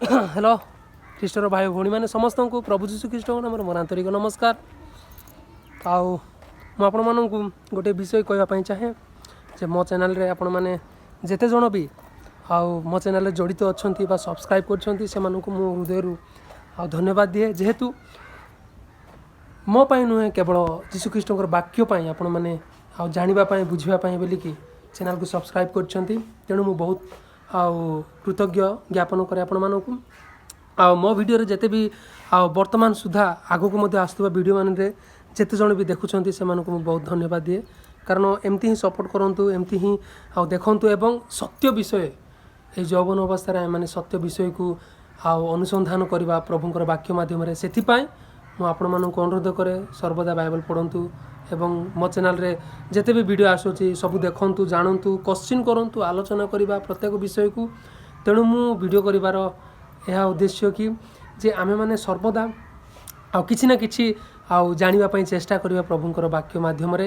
Hello, ଖ୍ରୀଷ୍ଟର ଭାଇ ଭଉଣୀମାନେ, ସମସ୍ତଙ୍କୁ ପ୍ରଭୁ ଯୀଶୁ ଖ୍ରୀଷ୍ଟଙ୍କ ନାମରେ ମୋର ଆନ୍ତରିକ ନମସ୍କାର। ଆଉ ମୁଁ ଆପଣମାନଙ୍କୁ ଗୋଟିଏ ବିଷୟ କହିବା ପାଇଁ ଚାହେଁ ଯେ ମୋ ଚ୍ୟାନେଲରେ ଆପଣମାନେ ଯେତେ ଜଣ ବି ଆଉ ମୋ ଚ୍ୟାନେଲରେ ଜଡ଼ିତ ଅଛନ୍ତି ବା ସବସ୍କ୍ରାଇବ୍ କରିଛନ୍ତି, ସେମାନଙ୍କୁ ମୁଁ ହୃଦୟରୁ ଆଉ ଧନ୍ୟବାଦ ଦିଏ। ଯେହେତୁ ମୋ ପାଇଁ ନୁହେଁ, କେବଳ ଯୀଶୁଖ୍ରୀଷ୍ଟଙ୍କର ବାକ୍ୟ ପାଇଁ ଆପଣମାନେ ଆଉ ଜାଣିବା ପାଇଁ, ବୁଝିବା ପାଇଁ ବୋଲିକି ଚ୍ୟାନେଲକୁ ସବସ୍କ୍ରାଇବ୍ କରିଛନ୍ତି, ତେଣୁ ମୁଁ ବହୁତ ଆଉ କୃତଜ୍ଞ ଜ୍ଞାପନ କରେ ଆପଣମାନଙ୍କୁ। ଆଉ ମୋ ଭିଡ଼ିଓରେ ଯେତେ ବି ଆଉ ବର୍ତ୍ତମାନ ସୁଦ୍ଧା ଆଗକୁ ମଧ୍ୟ ଆସୁଥିବା ଭିଡ଼ିଓ ମାନରେ ଯେତେ ଜଣ ବି ଦେଖୁଛନ୍ତି, ସେମାନଙ୍କୁ ମୁଁ ବହୁତ ଧନ୍ୟବାଦ ଦିଏ। କାରଣ ଏମିତି ହିଁ ସପୋର୍ଟ କରନ୍ତୁ, ଏମିତି ହିଁ ଆଉ ଦେଖନ୍ତୁ ଏବଂ ସତ୍ୟ ବିଷୟ, ଏଇ ଯୌବନ ଅବସ୍ଥାରେ ଆମେମାନେ ସତ୍ୟ ବିଷୟକୁ ଆଉ ଅନୁସନ୍ଧାନ କରିବା ପ୍ରଭୁଙ୍କର ବାକ୍ୟ ମାଧ୍ୟମରେ। ସେଥିପାଇଁ ମୁଁ ଆପଣମାନଙ୍କୁ ଅନୁରୋଧ କରେ, ସର୍ବଦା ବାଇବଲ ପଢ଼ନ୍ତୁ ଏବଂ ମୋ ଚ୍ୟାନେଲରେ ଯେତେ ବି ଭିଡ଼ିଓ ଆସୁଛି, ସବୁ ଦେଖନ୍ତୁ, ଜାଣନ୍ତୁ, କୋଶ୍ଚିନ୍ କରନ୍ତୁ, ଆଲୋଚନା କରିବା ପ୍ରତ୍ୟେକ ବିଷୟକୁ। ତେଣୁ ମୁଁ ଭିଡ଼ିଓ କରିବାର ଏହା ଉଦ୍ଦେଶ୍ୟ କି ଯେ ଆମେମାନେ ସର୍ବଦା ଆଉ କିଛି ନା କିଛି ଆଉ ଜାଣିବା ପାଇଁ ଚେଷ୍ଟା କରିବା ପ୍ରଭୁଙ୍କର ବାକ୍ୟ ମାଧ୍ୟମରେ।